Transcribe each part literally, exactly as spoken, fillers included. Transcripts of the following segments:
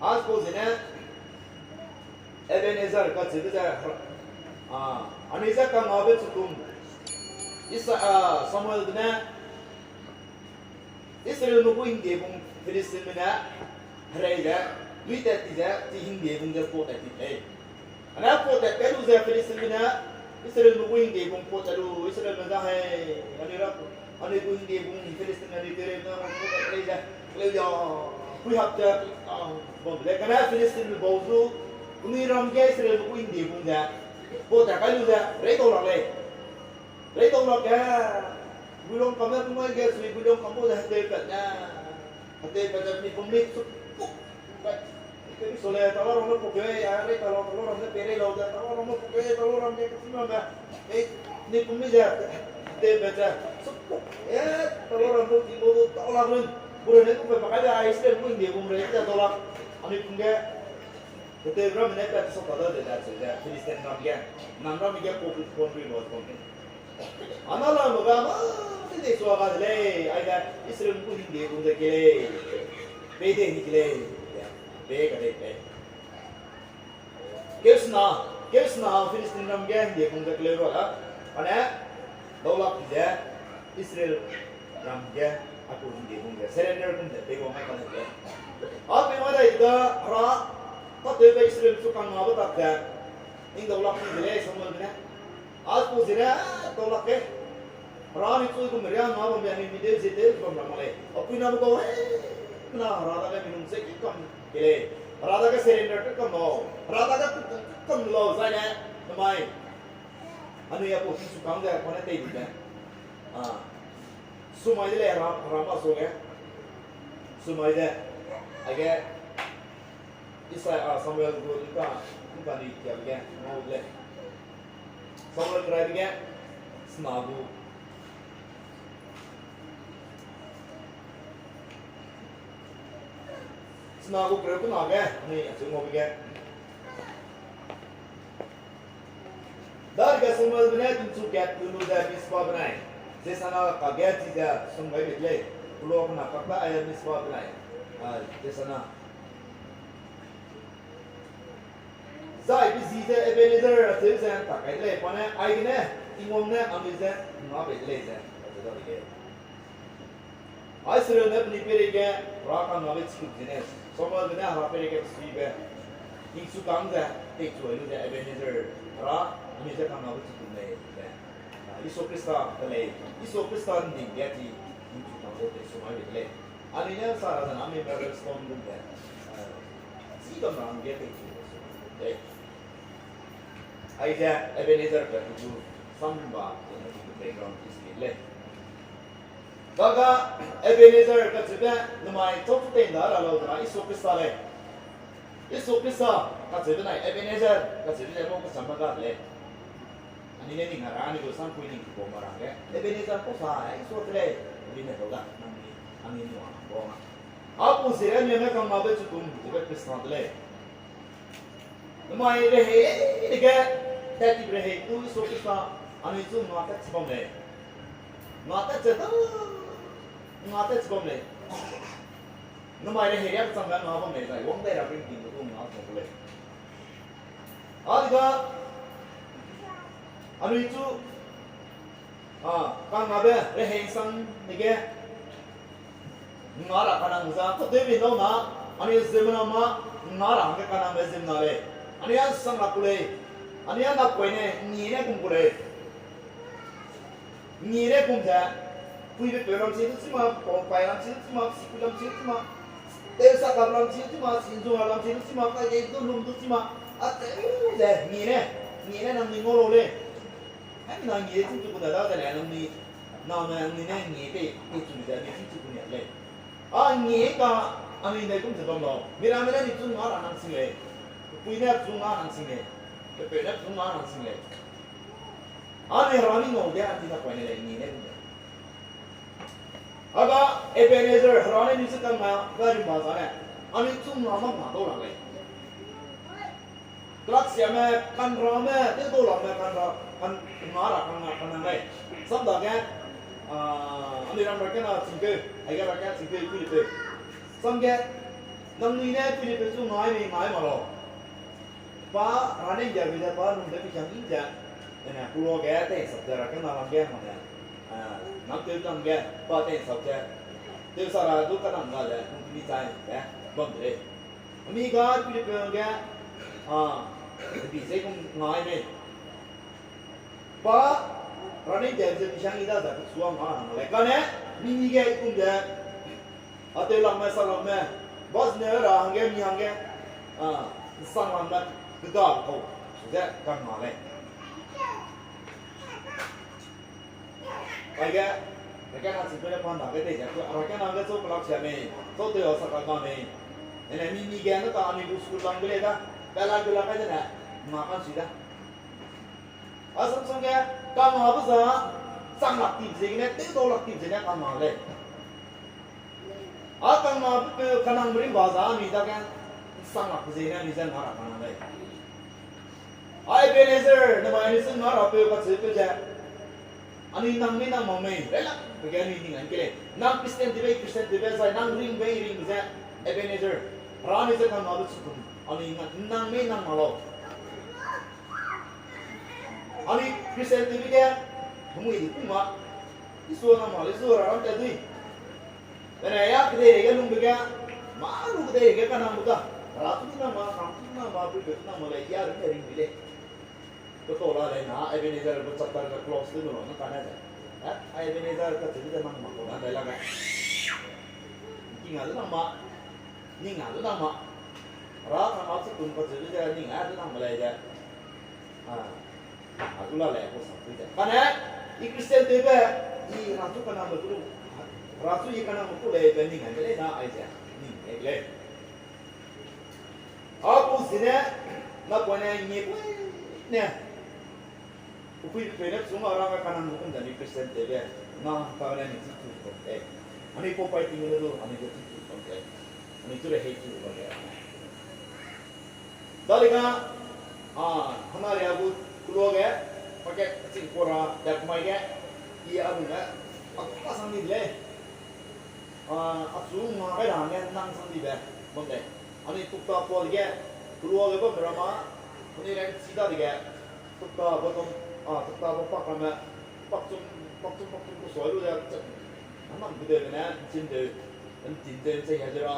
Aipau zene Ebenezer kacheube ze, a, anui ze kangabe chukum, Isa-, a, Samuelbe ne Israelme gu hingdie bung Philistinme ne herei ze, luitat ti ze, chi hingdie bung ze puatat ti lei. Ane puatat kai lu ze Philistinme ne Israelme gu hingdie bung puatat lu, Israelme za hei, anui ra, anui gu hingdie bung Philistinme anui teurei ne puatat lei ze, leu ya, pui hap ze, a, bam lei, kane Philistinme bau zu, penui ram ge Israelme gu hingdie bung ze puatat kai lu ze, reitau lak lei. Reitau lak ge, guilung kam ne penui ge sui guilung kam gu ze hetewpat ne, hetewpat ze penui pum li chukpuk, pe, pe sole, tala ram ne puk ge, a, rei tala, tala ram ne pe rei lau ze, tala ram ne puk ge, tala ram ge, kachim ram ge, e, penui pum li ze, hetewpat ze, chukpuk, e, tala ram gu ti gu du tala run, gu run ne gu pe pa kai de, a, Israel gu hingdie bung rei ze tala, anui pum ge, hetewbe ramme ne pat sa ta da ze da cheu ze, Philistin ram ge, nang ramme ge pau gu pon rui lau bam lei. Ana lambe ga mâ, tei tei sua ga de lei, aide Israel gu hingdie bung ze ke lei, pei de ni ke lei, pei kadei lei. Keusena, keusena Philistin ram ge hingdie bung ze keleu ra da, ane, daulak ti ze, Israel ram ge, a gu hingdie bung ze surrender kum ze pei wang mai ka de lei. A pei wang dai de da, Hera, tatewbe Israel chu kangngabe tak ze, ning daulak ti de lei Samuelbe ne. Aipau zene, daulak ge. Hera ni chu gu meria nga bambe anui mi deu zie tew bam ra mak lei. A puiname gau hei, na Hera dage mi lung ze ki kam ke lei. Hera dage surrender tew kam lau. Hera dage tew kam lau zaine, namai. Anui aipau tingchu kang ze, kane tei di ze. A, sumai de lei Hera, Hera masuage. Sumai de. Aige, Isai, a, Samuel gu tingka, tingka ni kiabe ge ngau de lei. Samuel keraibe ge, sena gu. Sena gu kereu kena ge, anui acheu ngaube ge. Dadege Samuelbe ne tingchu kat lu lu ze Mizpa benai Jesana kakge chize sum gai bei de lei. Kelo kena kakbe aige Mizpa benai, a, Jesana. Zai pe ji ze Ebenezer acheu ze ’ntak kai de lei, pa ne, aigene Tingwang ne anui je ’nna bei de lei ze acheu dadege. Israelme penui peireige Hera kangnabe chigum zene, Samuelbe ne Hera peireige pesuibe, tingchu kang ze, teichu ai lu ze Ebenezer, Hera, anui je kangnabe chigum lei ze. A, Jisu Khrista de lei, Jisu Khrista ’nding ge chi, tingchu kang ze teichu mai bei de lei. Anui ne sa ra zena anui Memorial Stone gum ze, a, chi bam ra hangge teichu lei. Aize Ebenezer pe pechu samrimba zene background history lei. Daga Ebenezer kacheube nemai chau chu tei ’nda ra lau zena Jisu Khrista lei. Jisu Khrista kacheube nai Ebenezer kacheube ze mau kecham ma ga de lei. Anui ne ning a ra, anui gu sampui ning kebau ma ra hangge Ebenezer kau sa, e, Jisu de lei, anui ne dau da, nangnui, anui nua bau ma. Aipau zene anui ne kangnabe chukum zebe Khrista de lei. Nemai rehei dege, tat ti rehei tu Jisu Khrista, anui chu nga tat chi bam lei. Nga tat ze da, nga tat chi bam lei. Nemai rehei riak changbe nga bam lei zai, wang dai ra ringting du nga chang gu lei. Adiga, anui chu, a, kangnabe rehei sang dege, nga ra kanang za, katew bi lau na, anui ziemmena ma, nga ra hangge kanangbe ziemmena lei. Anui a sang ra ku lei. Anui a napoine, ngi ne kum ku lei. Ngi ne kum ze, puibe peu lam chi du chi ma, pau pai lam chi du chi ma, sikui lam chi du chi ma, tewsa kap lam chi du chi ma, sinzua lam chi du chi ma, kai ge du lum du chi ma, a tew ze, ngi ne, ngi ne nangnui ngau lau lei. Haimena ngi ne chîngchu ku na da ze le nangnui, name nangnui ne ngi pei, peichu ze anui chîngchu ku nia lei. A ngi ka, anui ne kum ze bam lau. Miramme ne anui chu nga ra nang sing lei. Pepui ne chu nga nang sing lei. Pepeu ne chu nga nang sing lei. Anui Hera ni ngau de, anui napoine lei, ngi ne kum ze. Aga Ebenezer, Hera ne anui je kangna, ga rimba zane, anui chu nga mak nga dau ra lei. Klaksiame, kanrame, tew dau lame, kanra, kan, nga ra, kan, kanang lei. Sam dage, a, anui ram ra kena chingkeu, aige ra kena chingkeu, kui le peu. Sam ge, Nangnui ne puinipeu chu ngai mei ngai ma lau. Pa, Hera ne ’nggiabe ze pa lungbe mikiang i ze, ene, kulo ge tei sap ze Hera kena lam ge mane, nam tew kang ge pa tei sap ze, tew sa ra du kanang ga ze, lungpimi chai ge bam de lei. Ami ga puinipeu ge, a, bi ze kum ngai mei. Pa, Hera ne ’nggiabe ze mikiang i da ze pechu a nga hang lei. Kane, mi mi ge i kum ze, a tew lakme, sa lakme, ba zene ra hangge, mi hangge, a, ’nsang lakme, kega kau, ze kang nga lei. Aige, Hera kena chipeu ne pa ’nda ge tei ze, Hera kena ge chau kelak sia mei, chau tew a sa ka ga mei. Ene mi mi ge ne ta anui gu school lam ge lei da, pe la gu la kai zene, nga kan sui da. A samsang ge, kang ngabe za, chang lak tibe ziegene, tew dau lak tibe ziegene kang nga lei. A kang ngabe peu kanang merimba za anui dage, ’nsang lakbe ziegene anui ze nga ra kanang lei. A Ebenezer, nemai anui ze nga rapeu kacheupeu ze, anui nang mei nang mak mei, railakbe ge anui ning an ke lei. Nang Christian tewbe, Christian tewbe zai, nang ringbe, ringbe ze, Ebenezer, Hera anui ze kang ngabe chu kum, anui nang mei nang mak lau. Anui Christian tewbe ge, hemui di kum ma, Isua nang mak lei, Isua ra ram tat dui. Pene ya kedeirei ge lungbe ge, mâ lu kedeirei ge kanangbe ga, Hera chu nang ma, Hera chu nang ma, puipeu chu nang ma lei, ya ring lei, ring di lei. Ketau la lei na, Ebenezer gu chapter ge close tew lu lau ne kane ze. Eh, a Ebenezer kacheube ze nang mak kau na dai lak ge. King a du nang ma, ning a du nang ma. Hera kang a chu kum kacheube ze ning a du nang ma lei ze. A, a du la lei kau sa pui ze. Kane, i Christian tewbe, i Hera chu kanangbe ku, Hera chu i kanangbe ku lei be ning a de lei na aize, ning lei lei. Apau zene, napoine ngiepui ne, puipuipeu ne chunga rangge kanangbe kum ze anui Christian tewbe, na kane anui chi chu bam lei. Anui pau pai ting le du, anui ge chi chu bam lei. Anui chu rehei chu bam lei. Daliga, a, hana ria gu keluage, paket ching kora, dap mai ge, i a lung ge, a kua sang di de lei. A, achu nga gai ra hangge nang sang dibe, bam lei. Anui tukta pau dege, keluage bam ra ma, anui ranchi dadege, tukta bottom, a, tukta bam pak ramme, pakchum, pakchum, pakchum kusua lu ze, hanam gu deu gene, nchin deu, nchin deu, nchei ha ze ra,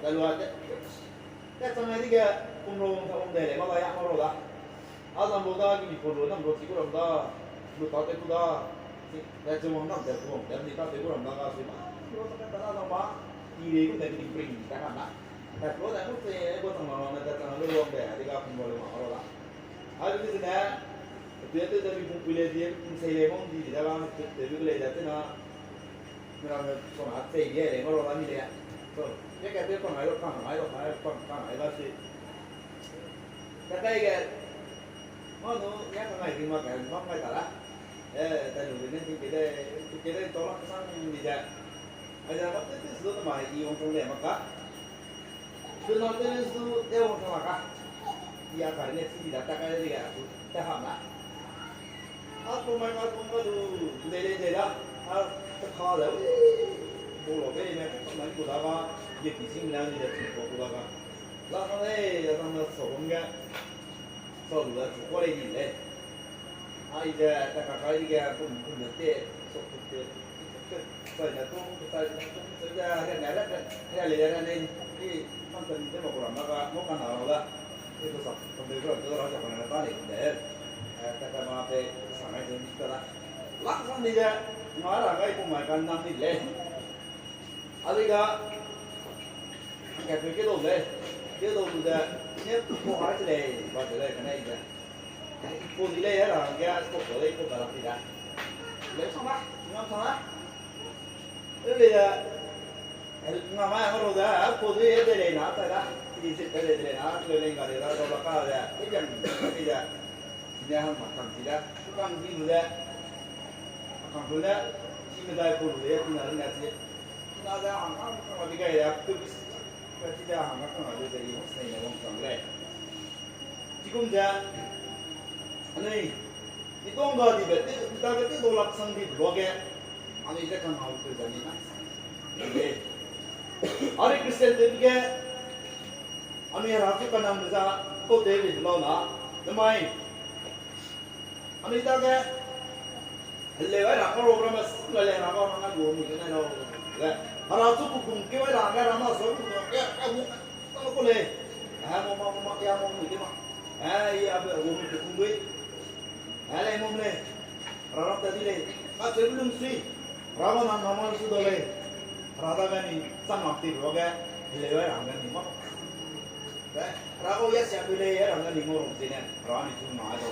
da lua de, tat chang ai dege, kum ro wang ta wang de lei, ma la ya ma ro da. A zam lu da, gimi pau lu, nam ro chi gu ram da, lu ta tew gu da, chi, da chi wang nam tew gu wang, da ni ta tew gu ram da, ga sui ma, ro ta ka ta da zam ma, i rei gu ne gimi pring ta ka na. Tat lu da, gu che, gu chang ma ne, tat chang lu wang de, a di ga kum ro lu ma ro da. A di zene, tu ya tew da mi pung pui lei di, kum sei lei wang di, di da ga, tew, tew gu lei da, tena, Miramme sona chei bie lei, ma ro la mi lei. So, ye ka tew pang ai ro, pang ai ro, pang ai ro, pang, pang ai la si. Ka kai ge, ma nu, ya ka ngai di ma ka, ma ngai ta la. Eh, ta lu de ne, tu ke de, tu ke de, to la ka sang mi de. Ai da, ma tu tu su de ma, i wang tong de ma ka. Dena tew su tew wang sa la ka. I a kar ne chi da ta kai de ga, ta ha na. A kum mai ka kum ka du, de le de da. A ta ka le, ui. Bo lo be ne, ka mai ku da ga, ye ki sing na ni da chi ko ku da ga. La ka le, ya ta na so wang ga. So lu da chu ko le ni le. Aize, ta ka kai ge, kum, kum ne te, so kum te, sai na kum, sai na kum, sai da, re na re, re le re ne, i, sam ta ni de ma ko ram na ka, mo ka na ro da. I ko sa, kum de ro, to ra sa ko na ta le kum de. Eh, ta ka ma pe, sa ngai de ni ta da. Lang sang ni de, nga ra ngai kum mai ka nang ni le. Aliga, ka pe ke do le, ke do de, ne ko ha se le, ba se le, ka nai de. Ko di lei ra, ge ko ko lei ko ba la ti da. Le sa ma, ngam sa ma. E le da. Ngam ma ro da, ko di e de lei na ta da. Ti di se de lei na, le lei ga de da, do la ka da. E jam ti da. Ti da hang ma kang ti da. Kang ti lu da. Kang lu da. Ti me dai ko lu da, ti na na ti. Ti na da hang kang kang ma di ga ya. Tu bis. Ka ti da hang kang kang ma lu da, i hos nei na wang kang lei. Chigum ze, anui, mi tong ga dibe, te, mi ta ge te dolak sang dibe luage, anui ze kang hau te ze ni na. Anui Christian te ge, Anui hera chu kanam de za, kau tew le lau na, nemai. Anui dage, heleu ai ra kau ro ramme, sula le ra kau ramme gu mi de nai lau. Le, hera chu kukung keu ai ra, ngai ra ma so kukung keu, keu mu, kau le. Eh, mo ma, mo ma, ya mo mi de ma. Eh, ya be, wo mi kukung dui. Eh, le mo le. Hera ram ta di lei, kacheu lungsui, Hera bam nam na ma su da lei, Hera dage ni chang mak ti ruage, heleu ai ra hangge ni mak. Be, Hera kau ya sia pe lei, ai ra hangge ni ngau rum zene, Hera ni chu nga da.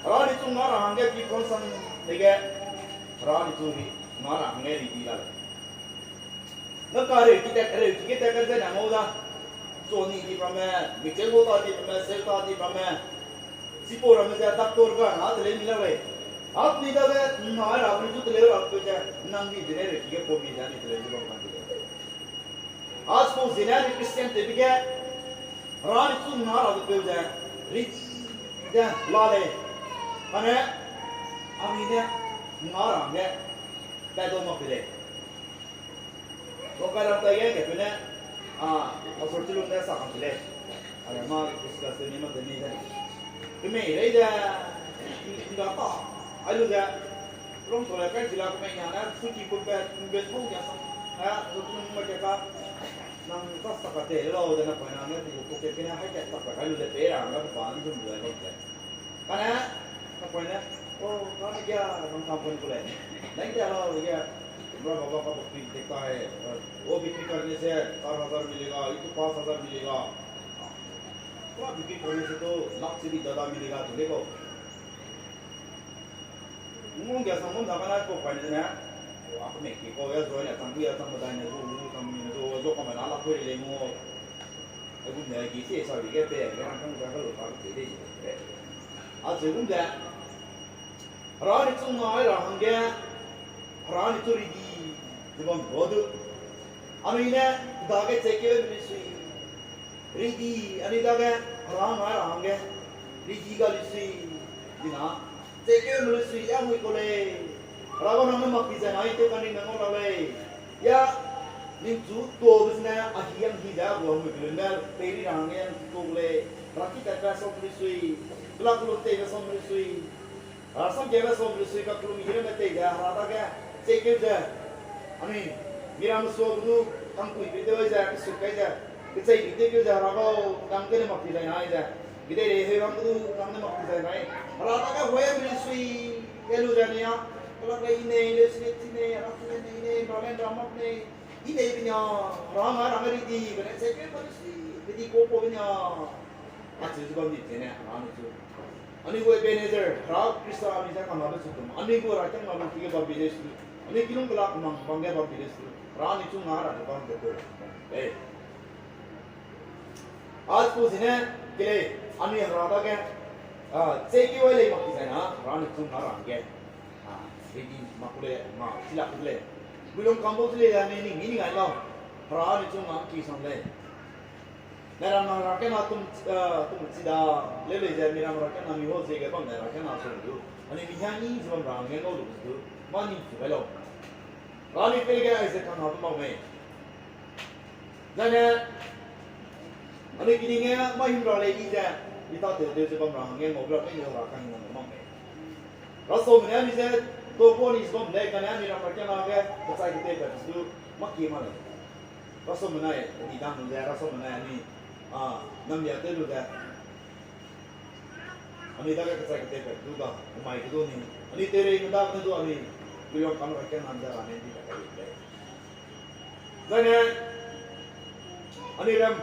Hera ni chu nga ra hangge pi konsang lege, Hera ni chu ri, nga ra hangge ri di la lei. Naka reu ki tat, reu ki ge tat ka ze na ngau da. Soni di ramme, micheu ngau ta di ramme, seu ta di ramme. Sipau ramme ze doctor ga na teleu mi la lei. Apni dage, na ra apni chu teleu ra pe ze, nang di zene reu ki ge pau mi ze ni teleu ze bam kan di lei. Aspau zene ni Christian tewbe ge, Hera ni chu nga ra de peu ze, ri de la lei. Kane, anui ne, nga ra hangge, pat dau mak de lei. Longkai ram tai ge, kepeu ne, a, pastor Chilung ne sa kang de lei. A, ma discuss tew ni mak de ni de. Kemei rei de, nda ta, ai lu de, rong tau le kai chi la kemei nia ne, suki pumpe, pumpe tau nia sa. A, pastor Chilung ma ke ka, nang sa sa ka te lau de na pa na ne, ti ko ke ke ne, hai ke sa ka kai lu de pe ra, na pa na zum lu de ko ke. Kane, kapoine, o, kane kia, nang kam kun ku lei. Nang kia lau, kia, bra baba ka bikri tek ta hai, o, bikri karne se चार हज़ार मिलेगा, ये तो पाँच हज़ार मिलेगा। Pura bikri karne se to lakh se bhi zyada milega tu lei kau. Ngong kia sang ngom da kane kapoine ne, o, a kame ki kau ya zoi ne, chang bu ya chang medai ne, zu, zu, chang mi ne, zu, zu kame na la koi lei mo. Aigum ne gi sie sa bi ge pe, ge rang kang ga ga lu ta ge de ji de. A zegum de. Hera ni chu ngai ra hangge, Hera ni chu ridi, ze bam ro du. Anui ne, dage chekeu mi sui. Ridi, anui dage, Hera ngai ra hangge, ridi ga li sui. Dina, chekeu mi sui, ya mui ko lei. Hera ga nang ne mak pi ze ngai te kan ri ne ngau la lei. Ya, ningchu tuâbe zene a hi yang hi ze a gu a mui kelun ne, peiri ra hangge yang tu lei, Hera ki tat pe sam lu sui, kela kelum tei pe sam lu sui, Hera sam ge pe sam lu sui, kakellum hiramme tei ze, Hera dage, chekeu ze, anui, miramme sua gu du, kangpui pe tew ze, kesuk kai ze, kechei pe tew keu ze, Hera gau, nang gene mak ti zai nai ze, kedeirei heu ram gu du, nang ne mak ti zai nai, Hera dage huai mi sui, e lu ze nia, kelak lei i nei, leu sui chi nei, Hera ki nei nei, Hera le Hera mak nei, I neibe nia, rang a rang ridi, bene chekeu ba lu sui, ridi kau paube nia. Acheu ze bam di zene, Hera ni chu. Anui gu Ebenezer, Hera Khrista anui ze kangnabe chu tum. Anui gu Herakiangna lungki ge bambe lei su. Anui kilung kelak mang bam ge bambe lei su. Hera ni chu nga ra ge bam de peu. Lei. Acheu zene, ke lei, anui Hera dage, a, chekeu ai lei mak ti zai na, Hera ni chu nga ra hangge. A, ridi mak ku lei, nga, chi lak ku lei. Guilung kam bau chi lei, anui ning, ning ai lau. Hera ni chu nga ki sang lei. Nai ram na Herakiangna tum, a, tum chi da, leu lei ze, mi ram Herakiangna mi hau ziege bam nai Herakiangna su du. Anui mi hia ni ze bam ra hangge ngau lu du. Mâ ni chu gai lau. Hera ni pei ge ai ze kangna du mak mei. Zane, anui kining ge mâ him ra lei i ze, mi tâtew tew ze bam ra hangge ngau ra mei ne Hera kangna du mak mei. Rasaume ne anui ze, tau kau ni ze bam lei kane anui ram Herakiangna ge, kechai ketewpat du, mâ ki ma lei. Rasaume nai, di dang ze, rasaume nai anui, a, nam lia tew lu ze, anui dage kechai ketewpat du ga, namai ke du ni, anui teireime dagene du anui, guilung kam Herakiangna ze ra ne di ka kai lei. Zane, anui ram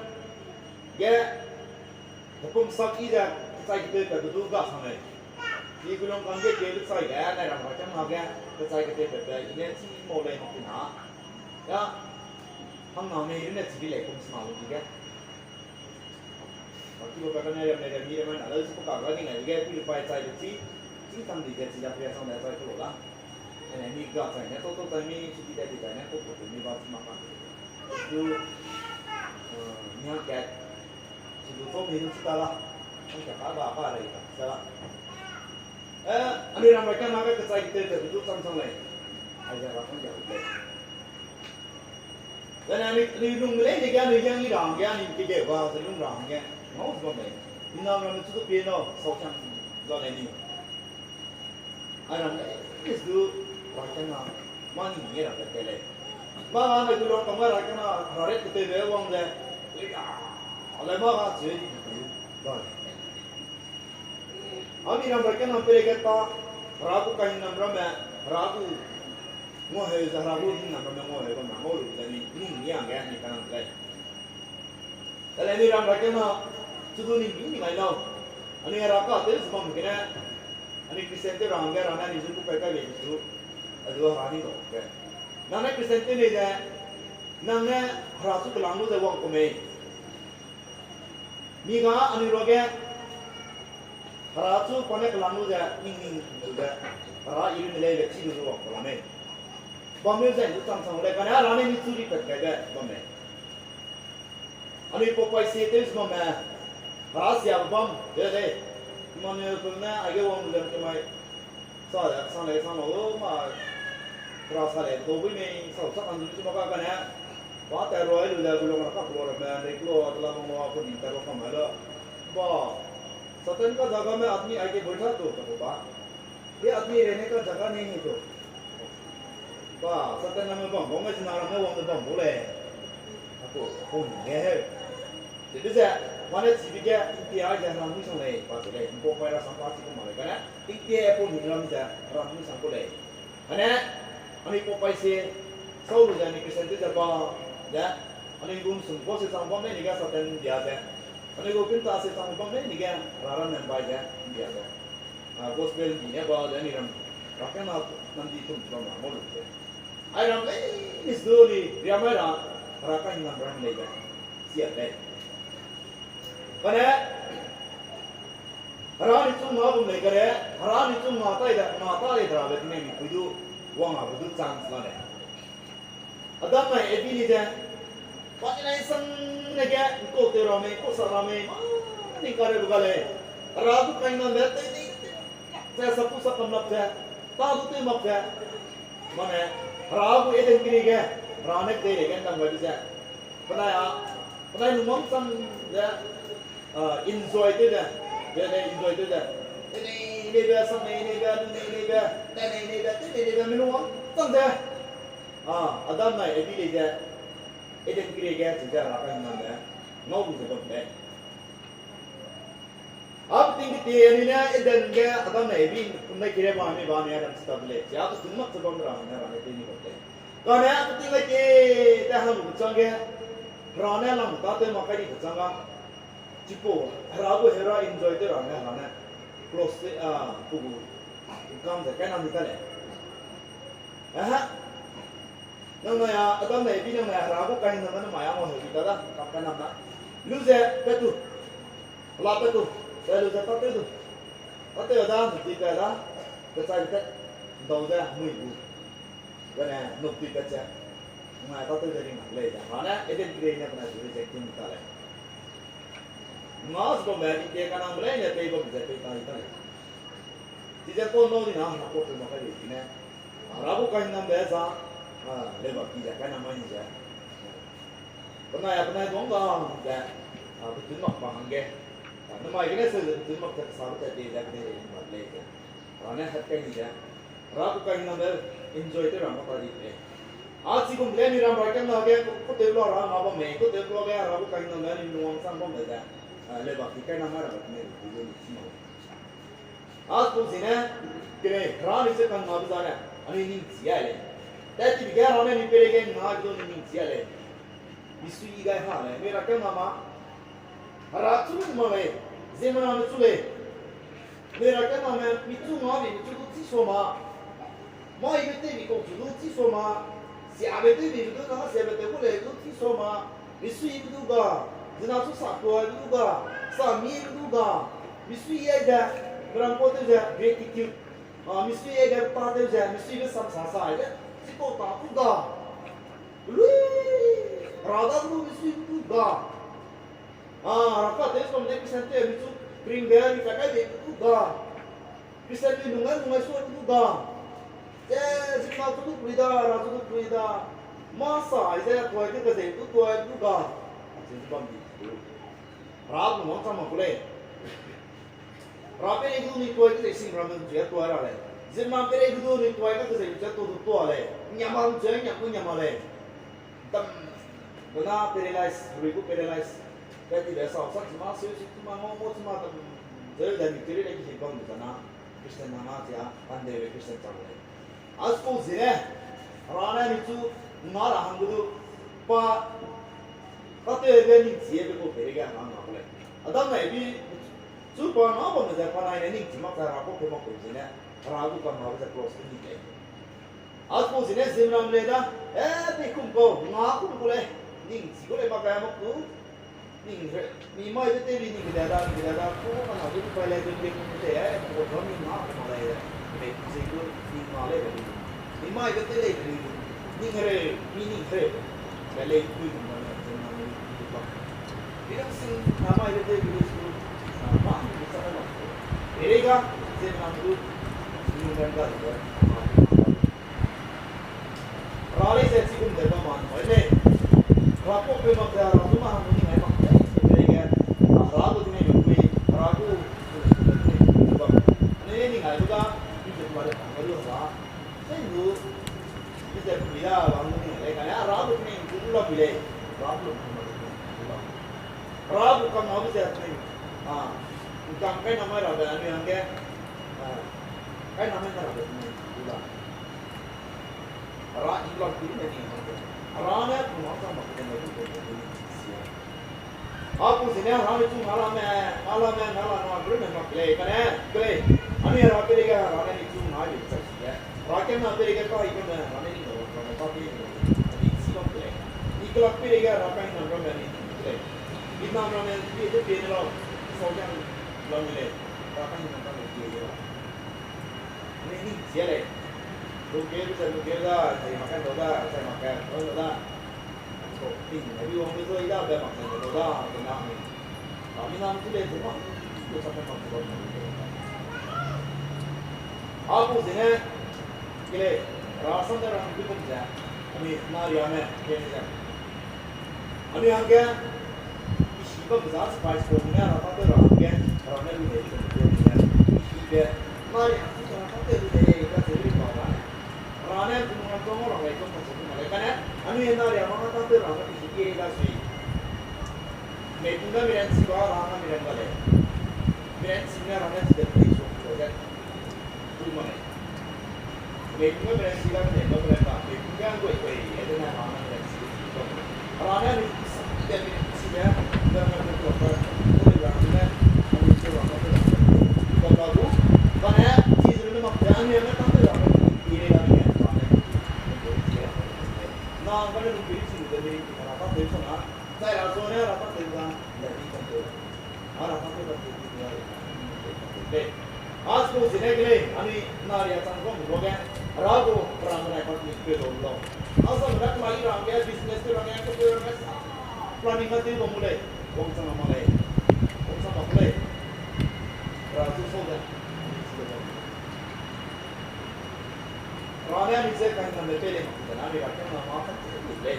ge, hepum sak i ze, kechai ketewpatbe du ga sang lei. I guilung kam ge keube chai ge, nai ram Herakiangna ge, kechai ketewpatbe, i ne chi mau lei mak ti na. Ya, hangna mei runne chi di lei kum sena lu di ge. Ba ki ba ka ne ram ne ga mi ram na la su ka ga ni ngai ge, purified chai de chi, chîngchang di ge chi da pria sang de chai ku lu la. Ene mi ga chai ne, tau tau chai mi, chi di de di chai ne, tau tau mi ba chi ma ka. Du, eh, mi hangkat, chi du tau mi du chi ta la. Hangkat ka ba ka rei ta, chi ta la. Eh, anui ram Herakiangna ge kechai ketewpatbe du chang chang lei. Aize ra hangkat lei. Zane anui, anui lungme leine ge anui hiang i ra hangge, anui kegeu ga ze lung ra hangge ngau ze bam lei. Minam ramme chu du pie lau, sau chang za lei ni. Aram lei, is du, rakena, mâ ning ge ra te lei. Mâ ga ne gu lung kam ga rakena, hera ret ketewbe wang ze, a lei mâ ga cheu di gu, da lei. Ami ram rakena pere ge ta, hera gu kahingnam ramme, hera gu nguaheu ze hera gu hingnam ramme nguaheu bam ra ngau lu ze ni, ning ni hangge ni kanang lei. Tale anui ram rakena, chu du ning ni ni ngai lau. Anui hera ka tew ze bam gene, anui Christian tew ra hangge ra ne anui zu ku kai kai lei zu, a du hera ni dau ge. Nang ne Christian tew lei ze, nang ne hera chu kelang lu ze wang ku mei. Mi ga anui ruage, hera chu pa ne kelang lu ze, ning ning lu ze, hera i runne lei be chi lu ze wang ku la mei. Bam leu ze du chang chang lei, kane hera ne mi chu ri pat kai be bam lei. Anui pau paî sie tew ze bamme, hera siabe bam de lei. Emmanuel peu ne aige wang lu ze kemai, sa de, sang lei, sang lau, ma, hera sa lei, dau bui mei, sau sak an zu chi ma ka kane, pa tat rua lu ze, gu lung ra ka klo ramme, rei klo, tela bang lua, ku ning tat rua kam mai la. Ba, Satan ka जगह में आदमी आके बैठा तो, ta ku ba. ये आदमी रहने का जगह नहीं है तो। Ba, Satan ramme bam bau ngai, zina ramme wang de bam bau lei. A ku, pau ning ge heu. Chibe ze, mane chibe ge, tingtie ai ze hera mui sang lei, pa ze lei, ’mpau paî ra sang pa chi ku mak lei kane, tingtie pau ning ram ze hera mui sang ku lei. Kane, anui pau paî sie, sau lu ze anui Christian tew ze ba, ze, anui gu ’nsum kau sie chang bam leine ge Satan ’mbia ze, anui gu kinta sie chang bam leine ge, hera ramme ’mbai ze, ’mbia ze. A, gospel ’mbi ne ba ze anui ram, rakena namdi tum bam ra ngau lu ze. Ai ram lei, is du ni, riam ai ra, hera kahingnam ram lei be, sia lei. Kane, hera ni chu nga bam lei kare, hera ni chu nga tai da, nga ta lei da rabe tingnai mipui du, wang a be du chance la lei. Adam nai Evi ni ze, pa tingnai sang ne ge, ’ngkau tew ra mei, ’ngkau sak ra mei, mâ ning kare be ga lei. Hera gu kahingnambe tew di, ze sa ku sa kam lak ze, ta du tew mak ze, mane, hera gu Eden keri ge, hera ne kedeireige ’ndam gaibe ze, penai a, penai lungwang chang ze, a, enjoy tew ze, be ne enjoy tew ze, enei neibe, sang nei neibe, lu nei neibe, tat nei neibe, tew nei neibe, mi lungwang chang ze, a, Adam nai Evi lei ze, Eden keri ge chi ze hera kahingnambe ngau lu ze bam lei. A peting keti anui ne Eden ge Adam nai Evi kum ne kere ba mi ba mi Adam start lei. Chi a peting mak ze bam ra ne hera ne tew ni bam lei. Kane a peting ge te hang lu chang ge, hera ne lang ta tew mak kai di chang ga, chipau, hera gu hera enjoy tew ra ne hera ne close te, a, pu gu kam ze kai nam di ta lei. Aha. Nang nai a, Adam nai Evi nang nai a, hera gu kahingnambe namai a nguaheu di ta da, kam kai nam na. Lu ze, pat tu. Hela pat tu. Pat lu ze, tâtew du. Tâtew da, nuptui pat da. Kechai tat. ’Ndau ze, mui gu. Gene, nuptui pat ze. Ngai tâtew ze ring mak lei ze. Hera ne, Eden keri ne penai zu reject tew mi ta lei. Nga ze bamme, tingtie kanangbe leine pei bam ze pei ta di ta lei. Chize pau nâu di na, hera pau tew mak kai di ne. Hera gu kahingnambe za, a, leu ba ki ze, kai nam mai ni ze. Penai a, penai duang ga, ze, a, petun mak ba hangge. A, namai gene seu ze petun mak ze, kesabe tat di ze, kedeireige ’ndam lei ze. Hera ne hat kai ni ze. Hera gu kahingnambe enjoy tew ra mak ta di lei. A chigum le ni ram ra kena ge, ku tew la ra nga bam mei, ku tew la ge, hera gu kahingnambe ni lungwang chang bam de ze. A, leu ba ki kai nam mai ra ba ne, ku lu ni chi mak lei. A chipau zene, kene, hera ni ze kangnabe zane, anui ningchi a lei. Tat tibe ge hera ne ni peireige nga ge du ni ningchi a lei. Misui gai ha lei, mi ra kena ma. Hera chu mak lei, ziemmename chu lei. Mi ra kename, mi chu nga mi, mi chu du chi sua ma. Maibe tewbi kau chu du chi sua ma. Siabe tewbi du, kangsiabe tew gu lei du chi sua ma. Misuibe du ga, zena chu sa kuaibe du ga, sa mibe du ga. Misui ai ze, meram kau tew ze, gratitude. A, misui ai ze, pa tew ze, misuibe sam sa sa ai ze, chipau ta du ga. Lui, hera da du misui du ga. A, hera ka tew sua ne Christian tew mi chu, ringbe, ri ka kai de du ga. Christian mi nung ai, nung ai sua du ga. Ze, zikna chu du pui da, hera chu du pui da. Mâ sai ze tuai ge kezei du tuai du ga, acheu ze bam di du. Hera gu wangchang mak gu lei. Hera peireige du ni tuai kezei sing ramme nchu a tuai ra lei. Ziemmena peireige du ni tuai ge kezei nchu a tu du tuai lei. Ngiam ma nchu a ngiam gu ngiam ma lei. Dam, bena paralyze, herui gu paralyze. Pe tibe sau sa chi ma, seu si chi ma, ngau ngau chi ma, dam, zeu da ni teri le ki hit bam de zana. Christian na ma chia, pandebe Christian chang lei. Asko zene, Hera ne ni chu nga ra hang gu du, pa, kateube ning chiebe gu peireige hang nga gu lei. Adam nai bi, chu pa nga bamme ze pa nai ne ning chi mak ze Hera kau pe mak pe zene, Hera gu pa ngabe ze cross ge ni lei. Asko zene ziemmena lei da, eh, peikum kau, nga kum gu lei, ning chi gu lei mak kai mak tu, ning re, mi mai be tew ri ning kede da, ning kede da, ku ka na du pai lei, du ning kede, eh, program ning nga ku ma lei, mei ku ze du, ning nga lei be ning. Mi mai be tew lei be ning, ning hereu, mi ning hereu, be lei pui kum ma lei, ziemmena ni du ba. Ri dang sing na mai be tew ri su, na ma ni sa na ma. Erega, ziemmena du, ning ben ga de, ma. Hera lei ze chigum ze bam ma nui lei. Hera pau pe mak ze Hera du ma hang ning ai mak lei. Lei ge, Hera gu ning ai mak pui, Hera gu, gu, gu, gu, gu, gu, bam. Anui ning ai du ga, i ze ma de tang ga du Hera. Sei du, i ze pui da, Hera gu ning ai lei kane, Hera gu ning gu la pui lei. Hera gu ning gu la. Hera gu kam na bu ze ning. Ah, kam kai na mai ra be anui hangge. Ah, kai na mai na ra be ning gu la. Hera i lam pi ne ning hangge. Hera ne pu mak sa mak ne ning gu ne ning sia. Apu zene Hera ne chu nga la me, nga la me, nga la na, bru ne mak lei, kane, klei. Ani Hera peireige Hera ne ni chu nga lei, chai si ge. Hera kena peireige ka i kena, Hera ne ni no, Hera ne pa pi ni no. Ani si lam klei. I kelak peireige Hera ka i nam ram ne ni klei. I nam ram ne pi de pi ne lau. Sau yang lam lei. Hera ka i nam ram ne pi de lau. Ani ni sia lei. Lu ke, lu ke, lu ke da, chai mak ka da, chai mak ka da. Ko ting, hebi wang be zoi da, be mak ne da, be na ni. Kami nam tu le tu ma, tu sa pe mak tu ba. Apu zene, kele, rasam da rang bi kum ze, ami na ria me, kele ze. Ami hangge, isi ba za surprise ko ne, ra ta te ra hangge, ra ne lu de ko ne, isi be, na ria, ra ta te lu de, ka ze ri ba ba. Hera ne kum hang zong rang lei, zong hang zong rang lei. Kane, anui hena ria manga tang tew rang ne pi hige da sui. Mei kum da miran si ba, hera ne miran ga lei. Miran si ne hera ne si de pi so ko ze. Kum ma lei. Mei kum da miran si da, mei kum da miran ga. Mei kum da goi goi, e de ne hera ne miran si de pi so. Hera ne anui sa de miran si de, da ne ko ko da. Ko de rang ne, anui si rang ne ko da. Ko da gu, kane, chi zene mak de, anui ne tang tew rang ne. Asko zene kele, anui na ria chang rom lo ge, hera gu, hera menai pat ni pe lo lo. Asa mena kemai rang ge, business te rang ge, ko te rang ge, sa planning ma te bam mu lei, wangchang ma lei, wangchang ma lei. Hera zu so de, anui chi de. Hera ne anui ze kahingnambe pei lei mak zene anui ra kena ma pat ni lei.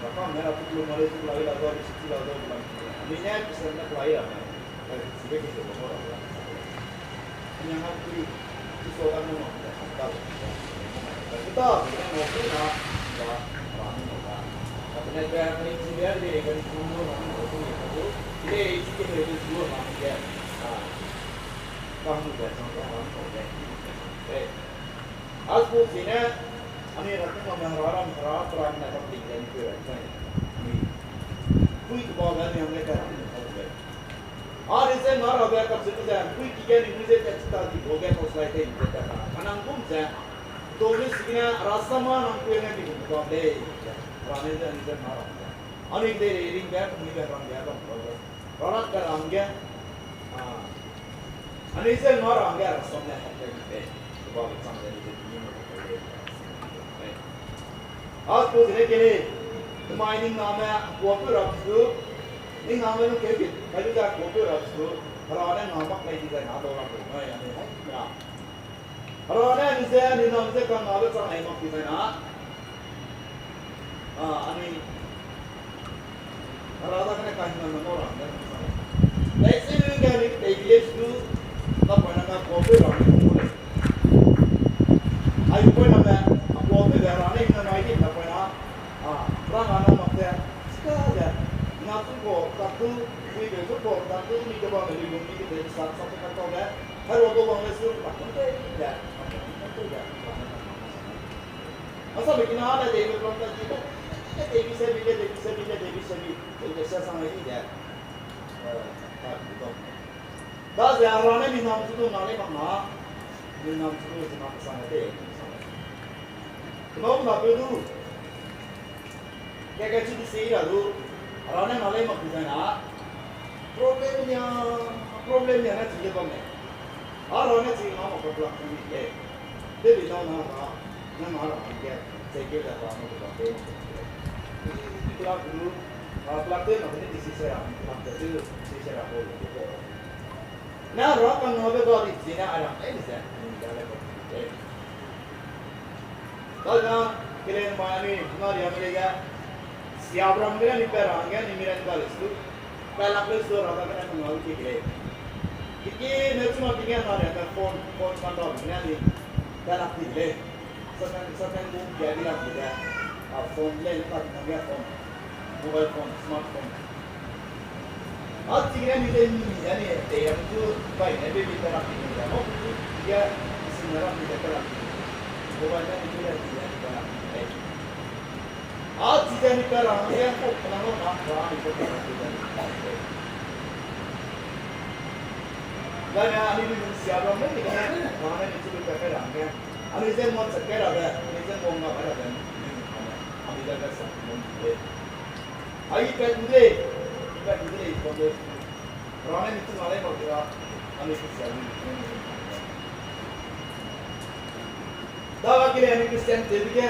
Ra kang ne ra tu lu ma lei, tu la i la zau, si la zau, la. Anui ne Christian ne kela i ra me. Ai, si be ke se ba mo ra la. Anui hang tu, tu so da mo ma, da ka. Da, da, da, da, da, da, da, da. Ka ne be, ka ni chi be, de, ka ni chi mo ra, ka ni chi be, de, chi ke be, de, chi mo ra, de. Ah. Ka mu be, sa, da, da, da, de. Eh. Asko zene, anui ra kena me hera ram, hera, hera ne ka ting de ni pe ra, sai. Anui. Pui tu ba ga ni hang le ka ram ne ka le. Anui ze nga ra be ka chu ze, pui ki ge ni pui ze ta chi ta di bo ge ko sai te ni ze ta. Ka nang kum ze. To ni si ne, ra sa ma nang pui ne di bo ba le. Ra ne ze, anui ze nga ra be. Anui de re ring be, pui be ram be, ram be. Ra ra ka ram ge. Ah. Anui ze nga ra hangge rasam ne hap lei ni lei, kebabe chang lei ni lei, ni mo lei. Asko zene kele, kemai ning name kuapeu ra su, ning name lu keu bit, kai lu da kuapeu ra su, hera ne nga mak lei di zai na dau ra ku mai, anui hai ra. Hera ne anui ze, anui name ze kang ngabe chang lei mak di zai na. A, anui Hera dagene kahingnambe ngau ra hangge sa lei. Dai si lu ge anui ketei village du, napoina na kuâ peu ra hangge ngau lei. Aipoiname, a kuâ peu ge Hera ne hingnamai di napoina, a, rang a na mak ze, chika ze, na chu kuâ tak du, pui peu chu kuâ tak du, mi kebamme lui lung di ketei sa, sa pe ka tau le, herua du wang le su, tak du tei ze, tak du tei ze, Hera ne hingnamai sa lei. Asabe kina ne deibe plan ta di, ne deibi se bi, ne deibi se bi, ne deibi se bi, deibi se sang lei di de. Eh, ta di dau. Daze Hera ne mi nam chu du na lei mak na, mi nam chu du ze mak sang lei de, sang lei. Kena na peu du, ka ka chu di se ra du, Hera ne na lei mak di zai na, problem nia, problem nia ne chi de bam lei. Hera ne chi na mak ka plan ta di lei. Tewbi nâu na ra, nang a ra hangge, zeikeu ze Hera ne kebak tei mak lei. Kebak lu, a, kebak tei mak ne di si se ra, kebak tei lu, si se ra kau lu kau. Na ra kangngabe ga di zine a ra, ai ze, anui ga le kau lei. Dagene, kelen mai anui, na riame lei ge, siabe ram gene anui pat ra hangge, anui mi ran ga lei su. Pat lak lei su ra dagene kangngau ki ke lei. Kiki ne chuna ting ge na riame phone, phone man ra gene anui, pat lak di de lei. Satan, Satan gu kia di lak di de. A, phone lei ne ta di hangge phone. Mobile phone, smartphone. A chigene anui ze ni, ani, tei ram chu, bai ne baby ta rak di de. O, chu, ya, si ne rak di de, ta rak di de. Mobile ne ni chu ya, ni ya, ta rak di de. A chi ze anui ta ra hangge, ko, kena lo na, ra, anui ta rak di de. Dagene anui lu lung siabe ram ne ni kane, ra ne ni chu lu ta kai ra hangge. Anui ze ngua chat kai rabe, anui ze ngua ngau kai rabe, anui dage sa lei. Ai, i pat gu de lei, i pat gu de lei, i pat gu de lei, i pat gu de lei, i pat gu de lei. Ra ne ni chu na lei mak di ra, anui Christian ni, anui ni. Dage kele anui Christian tewbe ge,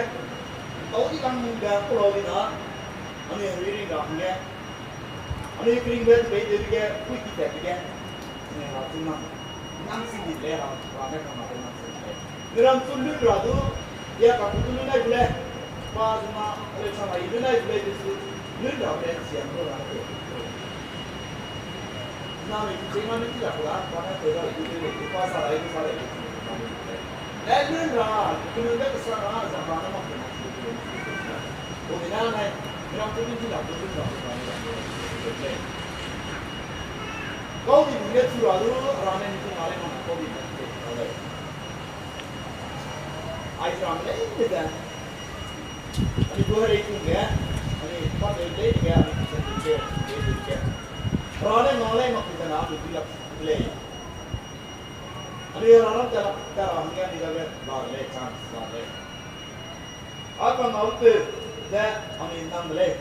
tau di lang ga ku lau di na, anui anui ring ra hangge, anui keringbe tebei tewbe ge, pui ki tatbe ge, anui ra chu nang, nang si di lei ra, ra ne kangna pe nang si di lei. Miram chu lun ra du, ya ka ku du lun nai gu lei, pa zena, anui chang ai lun nai gu lei, du su, lun ra pe siam lu ra ne. Name ki chei mami ki la kula, pa ne tei ra, i tei le, i pa sa ra, i sa ra, i sa ra. Le lun ra, kunun de sa ra, za ra na mak na. Ko de na nai, gram tu din la, tu din la, tu din la. Kau di ne chu ra du, ra ne ni tu na le ma, kau di ne tu na le. Ai sa ra le, le de. Ani gu herei tung ge, ani pa de lei ge, ani Christian de ge, de ge. Ra ne na lei mak ku na, ani bilak lei. Ani ra ram ta, ta ra hangge ani dage la lei, chance la lei. A pa ngau pe de, ani nang de lei.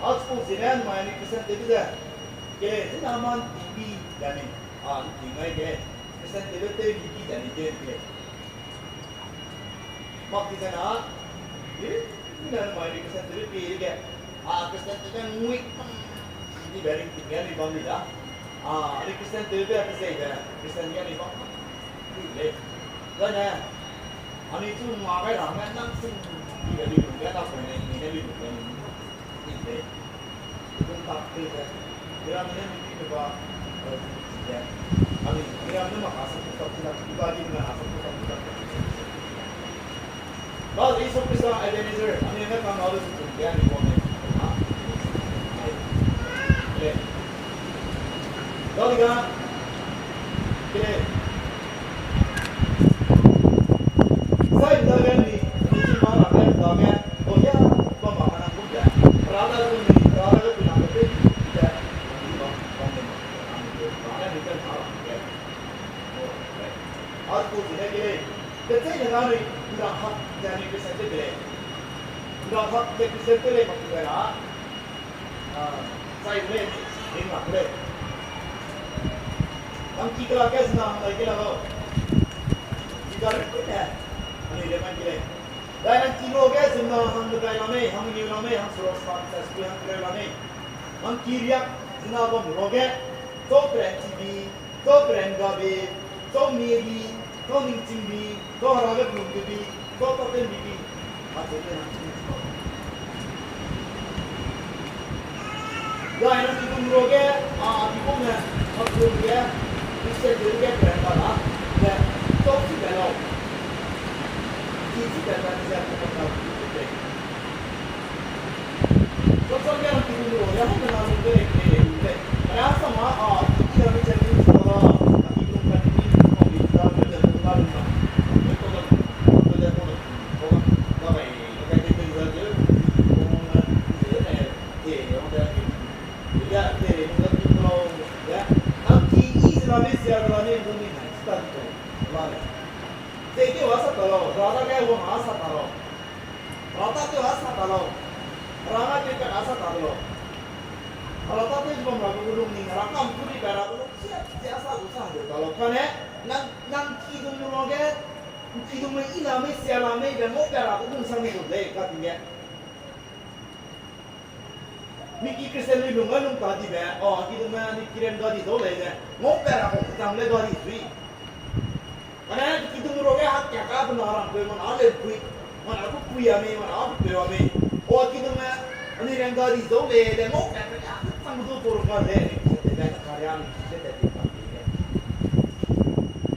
A school sine mai ani Christian de ge ze. Ke, zina man T V de ni. A, ni ngai ge. Christian de ge te ni ki de ni de ke. Mak di zena, i, i na mai ni Christian tewbe pie ge, a, Christian tewbe ngui kam, di be ring ting ge ni bam ni da. A, ni Christian tewbe a kezei be, Christian ge ni bam, di le. Zane, ani chu ma gai ra, ngai nang sing, di be di lu ge, na pe ne, ni ne di lu ge ni. Inde. Kum tak te ze. Miramme ne mi ki ke ba, eh, ze. Ani, miramme ne ma ka sa ku tak ku tak, ku ba di na sa ku tak ku tak. Ba Jisu Krista Ebenezer, ani ne ka na lu ku ya ni ko ne. Ha? Ai. Le. Daliga. Kele. Zai dage ni, ni chi ma ra ne dage, o ya, ba ma ka na ku de. Ra da lu ni, ra da lu ni na ke te, de. Ni ba, ba ni ma, ra ni ke, ra ne ni ke ma ra ke. O, ke. A ku chi ne kele. Ke te ne na ni, ni ra ha, de ni ke se te kele. Ni ra ha, de ke se te le ma ku de na. A, sai le ni, ni ma ku de. Nang ki kela ke zina hang dai kela lo. Ki kela ke ne. Ani le man ki le. Dai nang ki lo ge zina hang medai la mei, hang niu la mei, hang sura sa, sa sui hang kere la mei. Nang ki riak zina bam lo ge. Zau peren T V, zau peren gabe, zau mie bi, zau ningching bi, zau hera ge pelung bi, zau taten bi bi. A zau te nang ki lo. Zai nang kidum ruage, a, a kibum ne, a kidum ge, Christian de ge pe ka la, de, tau chi pe lau. Chi chi pe ka ze ku ka ka pe. Tau chi ge nang kidum ruage, hang na nang de le, de le, de le. Ara sa ma, a, i na mi chen ni sa la, a kidum ka ni, a kidum ka ni, a kidum ka ni. Hera tatew a sa ta lau. Hera na tew pat a sa ta de lau. Hera tatew ze bam ra gu lung ning, Hera kam tu di pat ra gu lung, sia, sia sa gu sa de ta lau. Kane, nang, nang kidum ruage, kidum me i la mei, sia la mei, be ngau pat ra gu lung sang ni gu lei, ka ting ge. Mi ki Christian lui lung ga lung ta dibe, a, kidum me ni kirem ga di dau lei ze, ngau pat ra gu chang le ga di sui. Kane kidum ruage hak kia ka bena rang peu mana le pui, mana ku pui a mei, mana ku peu a mei. O kidum me, ani rang ga di dau lei, de ngau pat pe ya, chang du por ga le, ni ki te be ka ria ni ki te te pa ni le.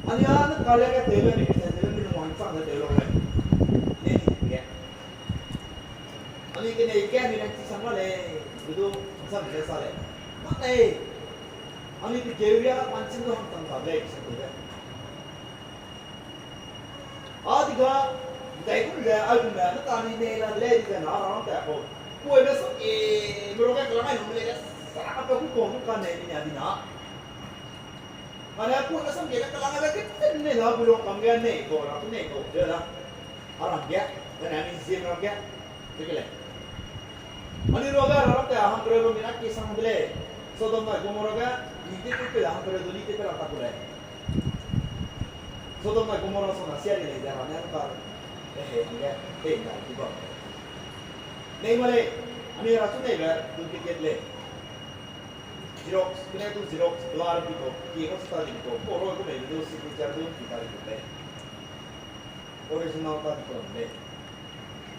Ani a na ka le ka te be ni ki te te be ni wang chang de te lo le. Ne ni ke. Ani kenei ge ni rang chi sang ma lei, bu du sam le sa lei. Mak lei. Ani pe keu ria la pan chim du hang tang ta lei, sa te de. A di ga, dai kum ze, ai kum ze, na ta ni nei la de lei di ze na, ra te ko. Kuai me sa ke, me ro ge kelang ai lu me lei ge, sa ka pe ku ko, ku ka nei ni a di na. Kane kuai me sa ke, kelang ai be ke ten nei la, bu lung kam ge nei ko, ra ku nei ko, de la. A ram ge, kane ni ziem ram ge, de ke lei. Ani ruage Hera te a hangkereu bam mi na ki sang de lei. Sodom nai Gomorra ge, ni te ku pe a hangkereu du li te pe la ta ku lei. Sodom nai Gomorra sona sia ri lei ze Hera ne ka, e he hangge, tei nai di bam. Nei ma lei, ani Hera chu neibe duplicate lei. Xerox, kene du Xerox, blur di ko, ki ko sta di ko, ko ro ko mei du signature du ki ta di ko lei. Original ta di ko lei.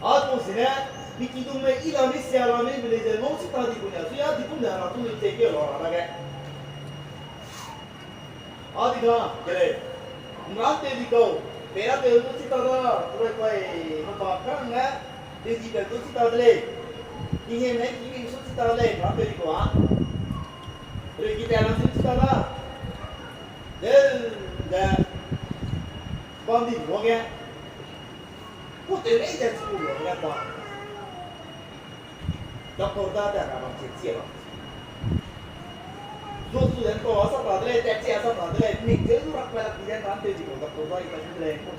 A kau sine, mi kidum me i la mi sia la mi be lei ze ngau si ta di ku ne, sui a di kum ne Hera chu ni tei ke la ra dage. A di ga, ke lei. Nra tei di kau, pera tei du si ta da, turai kai, mapa kang ne, tei di pe du si ta de lei. Ki ne me ki mi su si ta de lei, nra tei di kau a. Rei ki pe la su si ta da. De, de. Bam di ruage. Ku tew lei ze chi ku ruage bam. Doctor da da ra bam chi chi bam. Zu zu den ko a sa ta de lei, tat chi a sa ta de lei, ning ze zu rak pa lak di den ran tew di ko doctor da i ta de lei ko.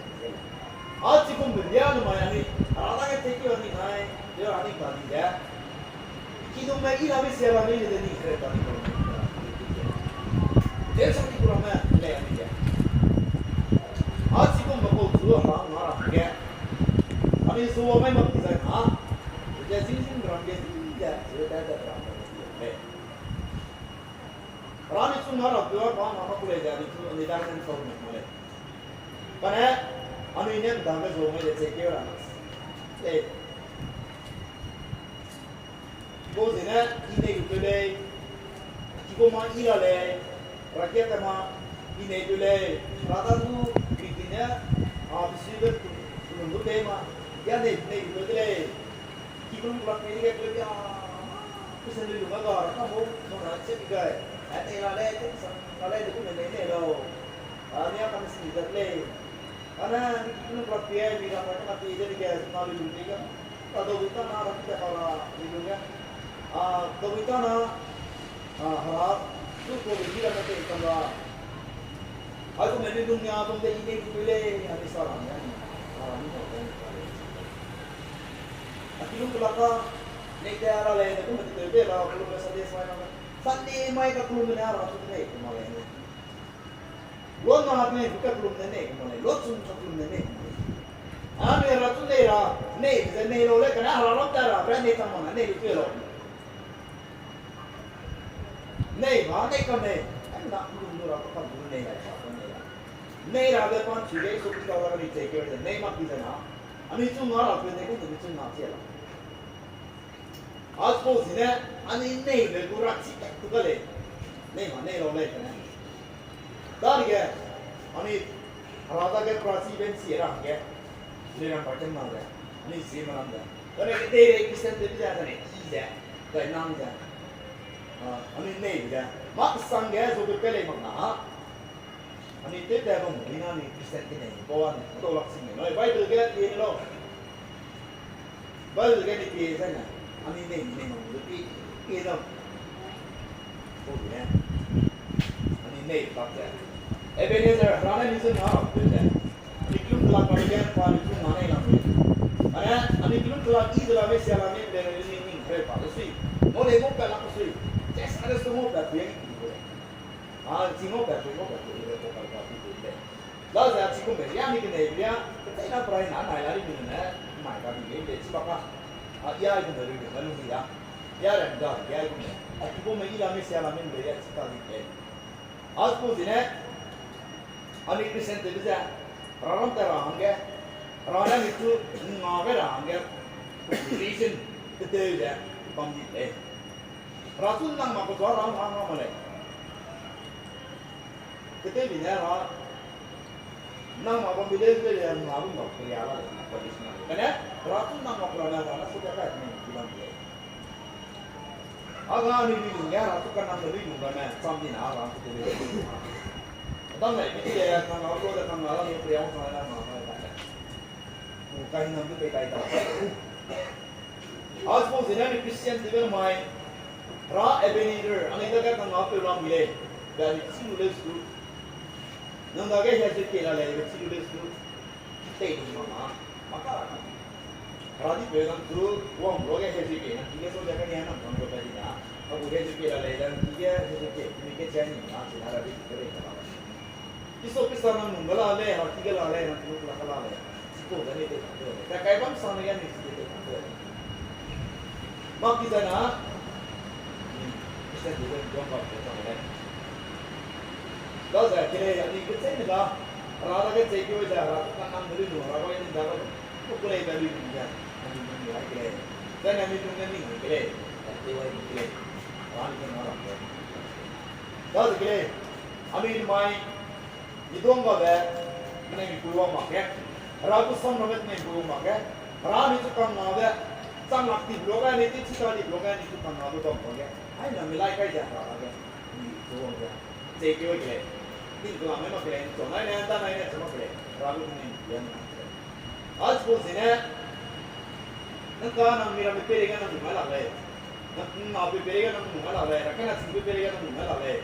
A chi kum be lia nu mai ani, a da ke te ki ani nai, de ani ta di de. Kidum me i la mi sia la mi de ni kre ta di ko. Tew sa di ku ramme lei ani de. A chi kum be ko zu ha nga ra ge. Ani zu wa mai mak di zai na. Ze zing zing ram ge zing ze, ze da da ram ge lei. Rani chu na ra tua pa na ma ku lei ze ani chu ani da nen sau ni ma lei. Kane, anui ne dage zu mai de che ke ra. Lei. Kau zene, i nei lu peu lei, ki kau ma i la lei, rakia te ma, i nei peu lei, ra da du, ri ki ne, a, besibe, tulung du pei ma, ya nei, nei lu peu de lei, ki kelung kelak pei de ge peu ya, Christian lui lu ma ga, ra ka mo, mo na che bi gai, a nei la lei, te sa, la lei, de ku me nei nei lau, a, ni a ka me si ni zat lei, Kane, mi ki kelung kelak pei, mi rang pai kena pei de ge, na lui lung pei ge. Ka dau ta na, ra ki ta ka ra, lui lung ge. A, dau ta na, a, hera, tu ko lui ki ra na pei ka ra. Ai ku me lui lung nia, dong de i nei ku lei, a ni sa ra nia ni. A, ni mo de ni ka lei. A ki lung kelak ka, nei de ra lei, de ku me te te ra, ku lung me Sunday mai na. Sunday mai ka ku lung me na ra, tu nei ku ma lei ni. Lua na ne, bu ka kelum ne nei, ku ma lei, lua chum ka kelum ne nei, ku ma lei. A ne ra chu nei ra, nei, ze nei lau lei, kane hera ram ta ra, bre nei chang ma na, nei lu tui lau. Nei ma, nei ka nei, a na kelum lu ra, ka kelum nei ra, ka nei ra. Nei ra de pan chu lei, so ku ta ra ni che ke de, nei ma ki ze na. A mi chu na ra, pe nei ku mi chu na che la. Aipau zene, anui neibe gu rachi tat tu ga lei. Nei ma nei lau lei kane. Dadege, anui Hera dage rachi benchi ra hangge, anui ram pa kem nang ze, anui zie ma lam ze, kane kedeirei Christian tewbe ze, kane i ze, zai nang ze, a, anui neibe ze, mâ kesang ge zu pe kai lei mak na, anui tewtat bam mi na anui Christian kenei bau ane, hedau lak sing lei, Bible ge lie lau. Bible ge ni pie zene, anui nei, nei nang zu pi, pie lau. Pau zene, anui nei tak ze, Ebenezer, Hera ne mi zu na rau peu ze, anui kilum kelak pa ge pa anui kilum na nei lam lei. Ane, anui kilum kelak i de la mei sia la mei be le ni ning hereu pa de sui. Ngau lei ngau pat lak sui. Jes ane su ngau pat pie ni ki de lei. A, chi ngau pat, chi ngau pat, chi ngau pat, chi ngau pat, chi ngau pat. Daze a chi kum be, ya mi kenei be ya, kecheîna prai na nai la ri mi ne, mai ka di lei be, chi bak ka. A, ya i kum be ri me lu di da. Ya ram da, ya i kum be. A, chi kum me i la mi sia la mi be ya chi ta di lei. Aipau zene, anui Christian tewbe ze, raram ta ra hangge, Hera ne mi chu, nga ge ra hangge, vision, keteu ze, bam di lei. Hera chu nang mak kechua ra hang ra ma lei. Ketewbi ne ra, nang mak bam bi lei, lei, lei, nga bam mak peria la lei, conditional. Kane, Hera chu nang mak kechua ne ra, na su ka kai ne, di bam lei. A ga anui luilung ge Hera chu kanang de luilung ramme, cham di na Hera chu de lei. Dam lei, mi di lei, kang ga, lo de kang ga, la lei, peria wang chang lei, na, na, na, na. Gu kahingnam du pei kai ta. Aipau zene anui Christian tewbe mai, Hera Ebenezer, anui dage kang ga peu lam mi lei, be anui chi lu lei su. Nang dage hezeu kie la lei, be chi lu lei su. Tei lu ma ma, maka ra ka. Hera di peu nang chu, wang lu ge hezeu kie nang ki ge sau ze kane nang kang lu kai di na. A gu hezeu kie la lei, nang ki ge hezeu kie, mi ge chai ni na, chi na ra di pe rei ka la lei. Jisu Khrista nang nung ge la lei, Hera ki ge la lei, nang chu lu la ka la lei. Chipau ze ni tei tang de lei. Ka kai bam sang ne ge ni chi tei tang de lei. Mak ki zai na, Christian tewbe nduang bam tei tang lei. Daze kelei, anui kecheîne ga, Hera dage cheikeu ze, Hera chu kanang de luilung, Hera gai ni da ga, ku ku lei da luilung ze, anui nang ni ai kelei. Zai ne anui lung ne ning ai kelei, da tei wai ni kelei. Hera ni ge na ram de. Daze kelei, anui mai, mi duang gabe, mene mipui wang mak ge, Hera gu samramme mene mipui wang mak ge, Hera ni chu kangna ge, chang lak di blo ge, ni ti chi ta di blo ge, ni chu kangna ge bam bam ge, ai na mi lai kai ze Hera dage, mi chu wang ge, cheikeu kelei, tingkelame mak kelei, nchau nai ne, ta nai ne, cheu mak kelei, Hera gu mene mipui wang mak kelei. Aipau zene, nang ka nang miramme peireige nang nung ai lak lei. Nang, nang napeu peireige nang nung ai lak lei. Rakena chingpeu peireige nang nung ai lak lei.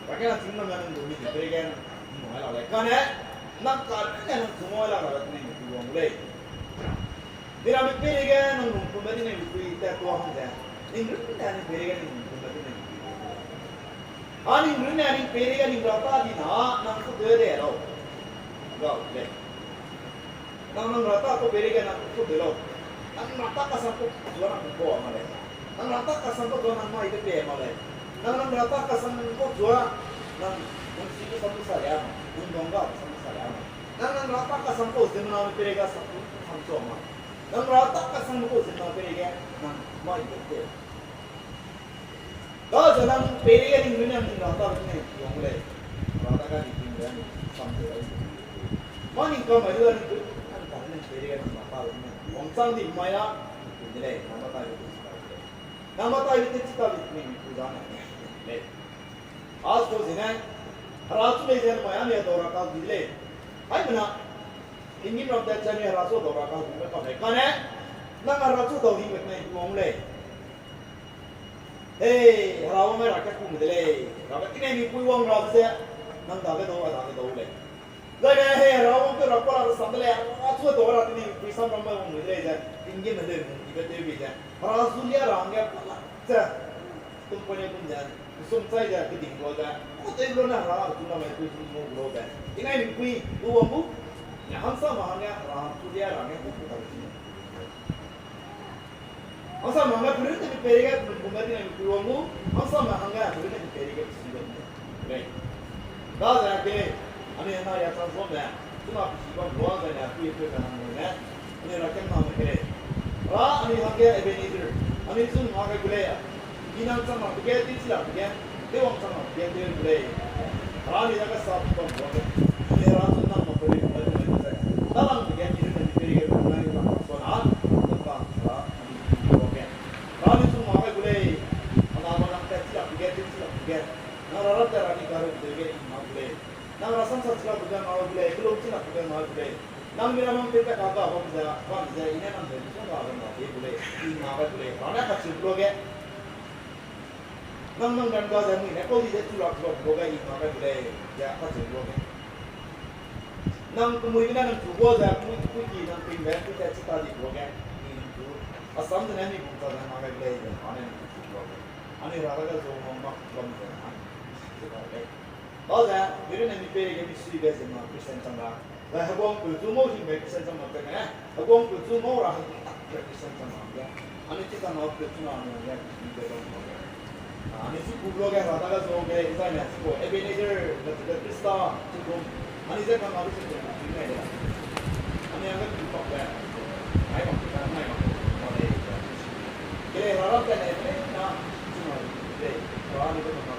Rakena ching nang nung mi peireige nang nung ai lak lei. Kane, nang ka ne nang chu ngai lak lei, tinei mipui wang gu lei. Miramme peireige nang nung pume tinei mipui tat tuâ hang ze. Ning runne ning peireige ning nung pume tinei mipui wang gu lei. A ning runne ning peireige ning ra ta di na, nang ku te de lau. Ga lei. Nang nang ra ta ku peireige nang ku te lau. Nang ra ta kasang ku zua nang ku ma lei. Nang ra ta kasang ku zua nang mai de pe ma lei. Nang nang ra ta kasang ku zua nang, nang si ku sam ku sa lia ma, nang dong ga ku sam ku sa lia ma. Nang nang ra ta kasang ku ziemmena peireige sam ku sam zua ma. Nang ra ta kasang ku ziemmena peireige nang mai de pe. Daze nang peireige ning runne ning ra ta tinei mipui wang gu lei. Ra ta ga ni ting de ni sam de lei. Mâ ning kam mai lu da ning runne nang ta ning peireige nang ra ta tinei mipui wangchang di mai a, mipui de lei, nang ba tai lu de lei. Nang ba tai lu de chi ta lu tinei mipui da na lei. Aipau zene, Hera chu lei ze mai a ni hedau ra ka di de lei. Haimena, tinggîm ram tat ze ni Hera chu hedau ra ka di me kam lei. Kane, nang Hera chu hedau di me tinei mipui wang gu lei. Hei, Hera wang me ra kat ku me de lei. Rabe tinei mipui wang rabe ze, nang dage dau, a dage dau lei. Zai ne, hei, Hera wang keu ra pa ra sam de lei, a chu hedau ra tinei mipui samram mai wang me de lei ze, tinggîm me leu mung dibe tew bi ze, Hera zu lia ra hangge pa lak ze, tum pone tum ze, nsum chai ze, keding lu ze, ku tew lu ne Hera chu na mai pui zu ngau gu lu ze, tinei mipui du wang gu, ne hangsame hangge Hera zu lia ra hangge ku ku ta lu. Hangsame hangge perunne mi peireige, nung pume tinei mipui wang gu, hangsame hangge perunne mi peireige pesi lu ne. Lei. Daze kelei, anui hena ya transform ne, chuna pesi bam lua zai ne, pui pui ka nang lu ne, anui ra kem name kelei. Ra anui hangge Ebenezer. Anui chu nga gai gu lei, i nang chang mak ge, tewchi lak ge, tewwang chang mak ge, tew gu lei. Hera ni dage sa bam gu ge, anui Hera chu nang mak pe ri gu lei, da lang ge, mi runne mi peireige, nang i nang mak suana, nang bam Hera, anui gu ge. Hera ni chu nga gai gu lei, ana ba nang tat chi lak ge, tewchi lak ge, nang ra ra tat ra ni karu dege i nga gu lei. Nang rasam sa chi lak ge nga gu lei, kelum chi lak ge nga gu lei. Nang mi ra mang tew tat ka ga bam ze, bam ze, i ne nang ze, misongga bam ze, de gu lei, i nga gai gu lei, Hera ne kacheu luage. Nang nang ran ga ze mui ne kau di ze chu lak bam luage, i nga gai gu lei, ze kacheu luage. Nang kemui gene nang chu gua ze, pui, pui ki nang pingbe, pui tat chi ta di luage, i nang chu. Asam zene mi bum ta ze nga gai gu lei, ze Hera ne nang chu luage. Anui Hera dage zu ngau mak bam ze, a, ze ga lei. Daze, mi runne mi peireige mi suibe ziemmena Christian chang ra. Zai heguangpeu chu ngau hingbe Christian chang mak te ne, heguangpeu chu ngau ra hang tak be Christian chang mak ge. Anui chi chang ra peu chu na anui hangge, mi be bam mak ge. A, anui chu ku luage Hera dage zu ge, i zai ne, chipau Ebenezer, kacheu ze Khrista, chu gum. Anui ze kangga du se te, mi nai de. Anui hangge ku pak be, nai mak te, nai mak te, ma lei, ze. Kele Hera ram tat ne, ne, na, chu na, lei, Hera anui ze